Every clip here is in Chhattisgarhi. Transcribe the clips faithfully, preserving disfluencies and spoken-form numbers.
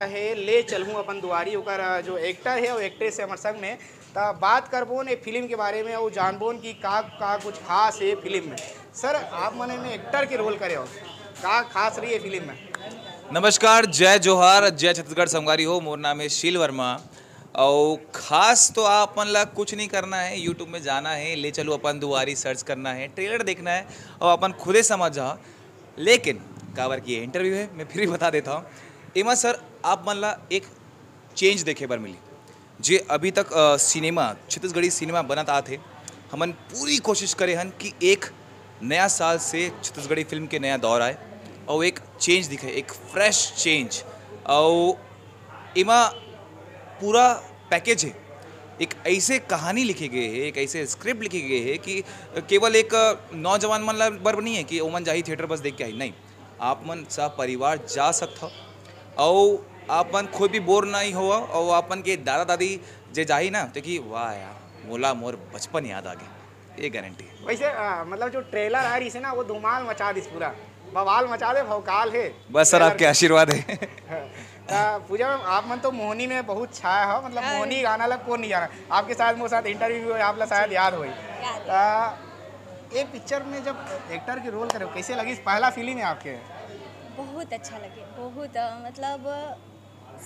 हे ले चलहूँ अपन दुआरी, ओकर जो एक्टर हे अउ एक्ट्रेस हे हमर संग में, त बात करबोन ए फिल्म के बारे में अउ जानबोन कि का का कुछ खास हे फिल्म में। सर, आप मन एमे एक्टर के रोल करे हो, का खास रही है फिल्म में? नमस्कार, जय जोहार, जय छत्तीसगढ़ संगवारी हो। मोर नाम है शील वर्मा। अउ खास तो आप मन ला कुछ नहीं करना है, YouTube में जाना है, ले चलो अपन दुआरी सर्च करना है, ट्रेलर देखना है और अपन खुदे समझ जाओ। लेकिन काबर की ये इंटरव्यू है, मैं फिर भी बता देता हूँ। एमा सर, आप मन ला एक चेंज देखे बर मिली। जे अभी तक अ, सिनेमा, छत्तीसगढ़ी सिनेमा बनत आत हे, हमन पूरी कोशिश करे हन कि एक नया साल से छत्तीसगढ़ी फिल्म के नया दौर आए और एक चेंज दिखे, एक फ्रेश चेंज। और एमा पूरा पैकेज है। एक ऐसे कहानी लिखे गए है, एक ऐसे स्क्रिप्ट लिखे गए है कि केवल एक अ, नौजवान मन ला बर नहीं है कि ओमन जाही थिएटर बस देख के आई, नहीं, आप मन सब परिवार जा सकत हो। और आप मन खुद भी बोर नहीं हो, और आप मन के दादा दादी जे जाही ना, तो कि वाह यार, मोला मोर बचपन याद आ गया, ये गारंटी। वैसे अ, मतलब जो ट्रेलर आ रही है ना, वो धुमाल मचा दिस पूरा, बवाल मचा दे, भौकाल है बस सर, ट्रेलर आपके के। आशीर्वाद है। हाँ। अ, पूजा मैम, आप मन तो मोहनी में बहुत छाया हो, मतलब हाँ। मोहनी गाना ला कौन नहीं जाना, आपके साथ मोर साथ इंटरव्यू भी हुआ, आप ला शायद याद होई। याद है। अ, ये पिक्चर में जब एक्टर के रोल करे हो, कैसे लगी? पहला फिल्म है आपके? बहुत अच्छा लगे, बहुत, अ, मतलब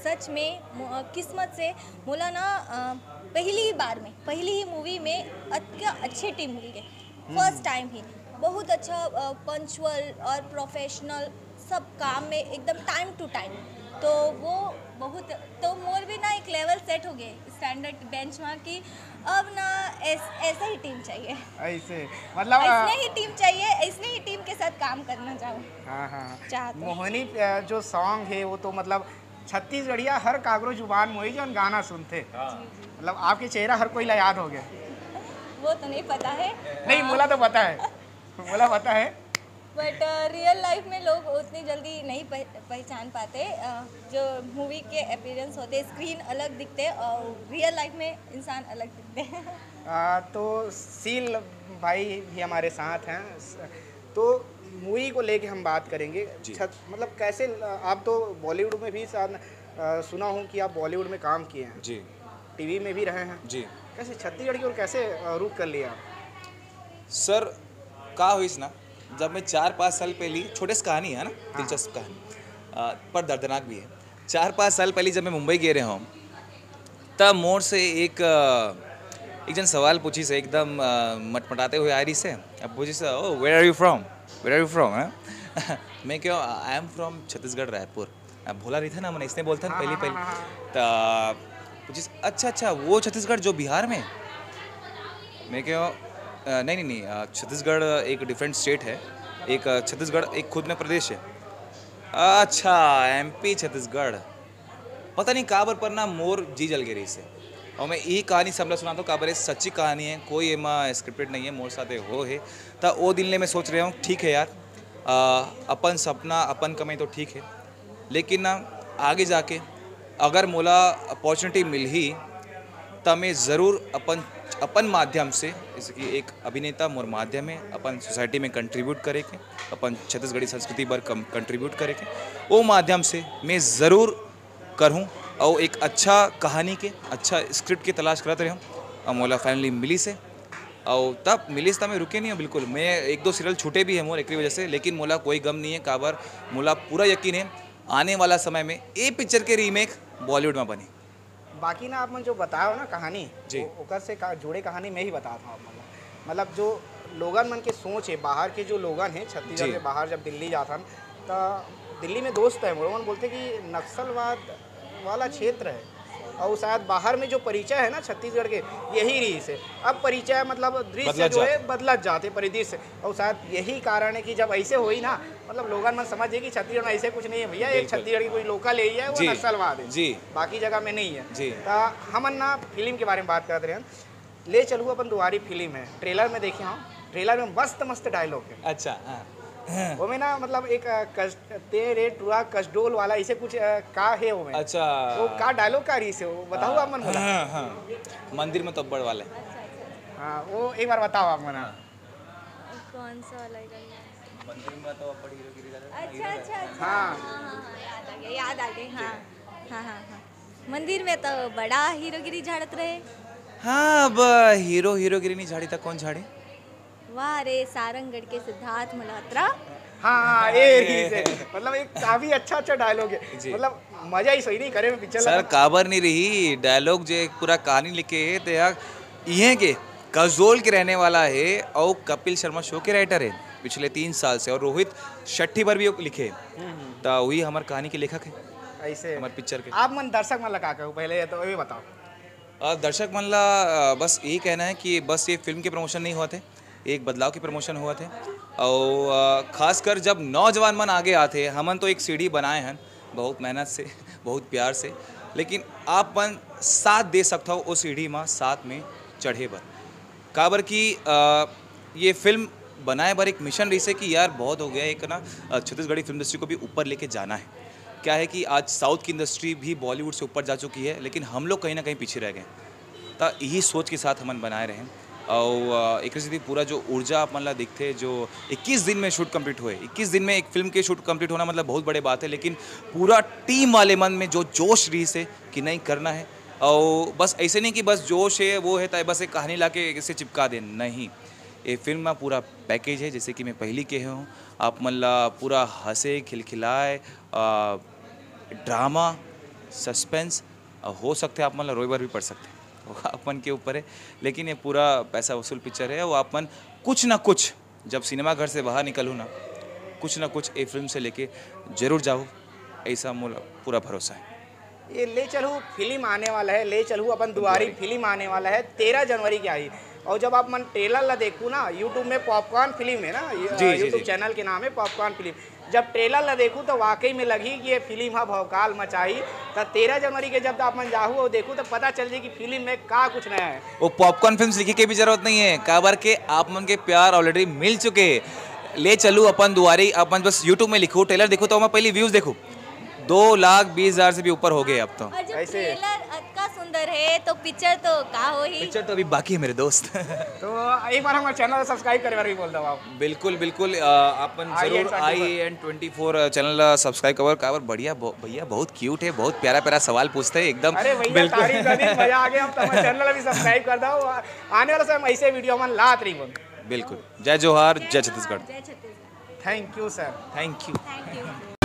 सच में मो-, अ, किस्मत से मोला ना, अ, पहली ही बार में, पहली ही मूवी में अतका अच्छे टीम मिल गए। फर्स्ट टाइम ही बहुत अच्छा, पंक्चुअल और प्रोफेशनल, सब काम में एकदम टाइम टू टाइम। तो वो बहुत, तो मोर भी ना एक लेवल सेट हो गए, स्टैंडर्ड बेंचमार्क की अब ना ऐस-, ऐसा ही टीम चाहिए। ऐसे, मतलब, अ, ऐसने ही टीम चाहिए, ऐसने ही टीम के साथ काम करना चाहूँ। हाँ, हाँ, हाँ। चाहते हैं। मोहनी, अ, जो सॉन्ग है, वो तो मतलब छत्तीसगढ़िया हर कागरो जुबान मोही जौन गाना सुनथे। हाँ। जी, जी। मतलब, आपके चेहरा हर कोई ला याद हो गया। वो तो नहीं पता है। नहीं, हाँ। मोला तो पता है, मोला पता है। बट रियल लाइफ में लोग उतनी जल्दी नहीं पह-, पहचान पाते। अ, जो मूवी के अपीयरेंस होते, स्क्रीन अलग दिखते और रियल लाइफ में इंसान अलग दिखते हैं। आ, तो सील भाई भी हमारे साथ हैं। स-, तो मूवी को लेके हम बात करेंगे। जी। छत-, मतलब, कैसे ल-, आप तो बॉलीवुड में भी शायद, आ, सुना हूँ कि आप बॉलीवुड में काम किए हैं। जी। टीवी में भी रहे हैं। जी। कैसे छत्तीसगढ़ की ओर कैसे, आ, रुख कर लिया आप? सर, का होइस ना, जब मैं चार पाँच साल पहली, छोटे से कहानी है ना, हाँ। दिलचस्प कहानी, आ, पर दर्दनाक भी है। चार पाँच साल पहली जब मैं मुंबई गए रहे हूँ, तब मोर से एक, अ, एक जन सवाल पूछिस, एकदम, अ, मटमटाते हुए आ रही से। अब पूछिस, "Oh, where are you from? Where are you from?" हाँ? मैं क्या, "I am from Chhattisgarh, Raipur." अब भोला रही था ना, मैंने इसने बोलता ना हाँ, पहली हाँ, पहली। हाँ, हाँ। तो पूछिस, "अच्छा, अच्छा, वो छत्तीसगढ़ जो बिहार में?" मैं क्या, "अ, नहीं, नहीं, नहीं, अ, छत्तीसगढ़ एक डिफरेंट स्टेट है, एक, अ, छत्तीसगढ़ एक खुद में प्रदेश है।" अच्छा, एमपी छत्तीसगढ़। पता नहीं काबर पर ना मोर जी जल गे रहिस हे। और मैं यही कहानी सबला सुनाता हूँ, काबर ये सच्ची कहानी है, कोई एमा स्क्रिप्टेड नहीं है, मोर साथ हो है। त ओ दिन ले मैं सोच रहे हूँ, ठीक है यार, आ, अपन सपना, अपन कमाई तो ठीक है, लेकिन ना आगे जाके अगर मोला अपॉर्चुनिटी मिलही, त मैं ज़रूर अपन, अपन माध्यम से, जैसे कि एक अभिनेता मोर माध्यम है, अपन सोसाइटी में कंट्रीब्यूट करे के, अपन छत्तीसगढ़ी संस्कृति बर कम, कंट्रीब्यूट करे के, वो माध्यम से मैं ज़रूर करहूँ। और एक अच्छा कहानी के, अच्छा स्क्रिप्ट के तलाश करत रहे हूँ, और मोला फाइनली मिलिस हे। और तब मिलिस, तब मैं रुके नहीं हूँ बिल्कुल। मैं एक दो सीरियल छूटे भी है मोर एकरी वजह से, लेकिन मोला कोई गम नहीं है, काबर मोला पूरा यकीन है आने वाला समय में ये पिक्चर के रीमेक बॉलीवुड में बनी। बाकी ना आप मन जो बताओ ना कहानी, जी। ओ-, ओकर से का, जुड़े कहानी मैं ही बताता हूँ आप मन ला। मतलब जो लोगन मन के सोच है, बाहर के जो लोगन है, छत्तीसगढ़ जी। के बाहर जब दिल्ली जाथन, त दिल्ली में दोस्त है मोर, मन बोलते कि नक्सलवाद वाला क्षेत्र है, और शायद बाहर में जो परिचय है ना छत्तीसगढ़ के, यही रहिस हे। अब परिचय मतलब दृश्य बदलत जो है जाथे। बदलत जाते परिदृश्य, और शायद यही कारण है कि जब ऐसे होई ना, मतलब लोगन मन समझ जाए कि छत्तीसगढ़ में ऐसे कुछ नहीं है भैया, ये बिल्कुल। छत्तीसगढ़ की कोई लोकल एरिया है, वो जी। नक्सलवाद है, जी। बाकी जगह में नहीं है। जी। त हमन ना फिल्म के बारे में बात करत रहे हन, ले चलू अपन दुआरी फिल्म है, ट्रेलर में देखे हूँ, ट्रेलर में मस्त मस्त डायलॉग है। अच्छा, हाँ। ओमे ना मतलब एक, अ, कस-, तेरे टुरा कसडोल वाला ऐसे कुछ, अ, का है ओमे? अच्छा। वो का डायलॉग का रहिस हे वो बताओ हाँ, आप मन मोला। हाँ, हाँ। मंदिर में तो अब्बड़ वाले। हाँ, वो एक बार बताओ आप मन। हाँ। कौन सा वाला है गाना? मंदिर में तो अब्बड़ हीरो गिरी जाते हैं। अच्छा, अच्छा, अच्छा। हाँ। हाँ, हाँ, हाँ, याद आ गया, याद आ गया, हाँ। हाँ, हाँ, हाँ। मंदिर में तो बड़ा हीरोगिरी झाड़त रहे। हाँ, अब हीरो हीरोगिरी नहीं झाड़ी था, कौन झाड़ी? वाह रे, सारंगढ़ के सिद्धार्थ मल्होत्रा। हाँ, ये रही से। मतलब एक काफी अच्छा अच्छा डायलॉग है। जी। मतलब मजा ही सही नहीं करे में पिक्चर सर, काबर नहीं रही डायलॉग, जे पूरा कहानी लिखे है, ते यार इहे के कसडोल के रहने वाला है और कपिल शर्मा शो के राइटर है पिछले तीन साल से, और रोहित शेट्टी पर भी लिखे है, तो वही हमार कहानी के लेखक है, ऐसे हमारे पिक्चर के। आप मन दर्शक मन ला का कहू, पहले ये तो ये बताओ। आ, दर्शक मन ला आ, बस ये कहना है कि बस ये फिल्म के प्रमोशन नहीं हुआ थे, एक बदलाव के प्रमोशन हुआ थे। और आ, खासकर जब नौजवान मन आगे आते हैं, हमन तो एक सीढ़ी बनाए हैं बहुत मेहनत से, बहुत प्यार से, लेकिन आप मन साथ दे सकता हो उस सीढ़ी में साथ में चढ़े बर। काबर कि आ, ये फिल्म बनाए बर एक मिशन रही से कि यार बहुत हो गया, एक ना आ, छत्तीसगढ़ी फिल्म इंडस्ट्री को भी ऊपर लेके जाना है। क्या है कि आज साउथ की इंडस्ट्री भी बॉलीवुड से ऊपर जा चुकी है, लेकिन हम लोग कहीं ना कहीं पीछे रह गए। त यही सोच के साथ हमन बनाए रहे। और एक से भी पूरा जो ऊर्जा अपन ला दिखते, जो इक्कीस दिन में शूट कंप्लीट हुए, इक्कीस दिन में एक फिल्म के शूट कंप्लीट होना मतलब बहुत बड़े बात है, लेकिन पूरा टीम वाले मन में जो जोश रही से कि नहीं करना है। और बस ऐसे नहीं कि बस जोश है वो है, ताई बस एक कहानी ला के इसे चिपका दे, नहीं। ये फिल्म में पूरा पैकेज है, जैसे कि मैं पहली कहे हूँ, आप मन ला पूरा हंसे खिलखिलाए, ड्रामा, सस्पेंस, हो सकते आप मन ला रोए बर भी पड़ सकते हैं, वो आप मन के ऊपर है। लेकिन ये पूरा पैसा वसूल पिक्चर है, वो आप मन कुछ ना कुछ, जब सिनेमा घर से बाहर निकलू ना, कुछ ना कुछ ये फिल्म से लेके जरूर जाओ, ऐसा मोला पूरा भरोसा है। ये ले चलू फिल्म आने वाला है, ले चलू अपन दुआरी फिल्म आने वाला है, तेरह जनवरी के आई। और जब आप मन ट्रेलर ला देखू ना, यूट्यूब में पॉपकॉर्न फिल्म है ना, जी, जी, यूट्यूब जी। चैनल के नाम है पॉपकॉर्न फिल्म। जब ट्रेलर ला देखू तो वाकई में लगी कि ये फिल्म हा भौकाल मचाही। तो तेरह जनवरी के जब आप मन जाहू और देखू तो पता चल जाए कि फिल्म में का कुछ नया है। वो पॉपकॉर्न फिल्म लिखे के भी जरूरत नहीं है, काबर के आप मन के प्यार ऑलरेडी मिल चुके हैं। ले चलू अपन दुआरी, आप मन बस यूट्यूब में लिखो, ट्रेलर देखो, तो मैं पहले व्यूज देखो, दो लाख बीस हजार से भी ऊपर हो गए अब तो। और जब ऐसे। ट्रेलर अतका सुंदर है तो पिक्चर तो का होही? पिक्चर तो अभी बाकी है मेरे दोस्त। तो एक बार हमारे चैनल सब्सक्राइब करे बार भी बोल दो आप। बिल्कुल बिल्कुल, अ, आप मन आई एन जरूर twenty four. I N twenty four channel subscribe करो। काबर बढ़िया, ब- भैया बहुत क्यूट है, बहुत प्यारा प्यारा सवाल पूछते हैं एकदम। अरे भैया, बिल्कुल। तारीफ कर दी, मजा आ गया। अब तो हमारे चैनल अभी सब्सक्राइब कर दो। आने वाला समय ऐसे वीडियो हम लात रही बोल। बिल्कुल। जय जोहार, जय छत्तीसगढ़। जय Chhattisgarh. Thank you sir. Thank you. Thank you.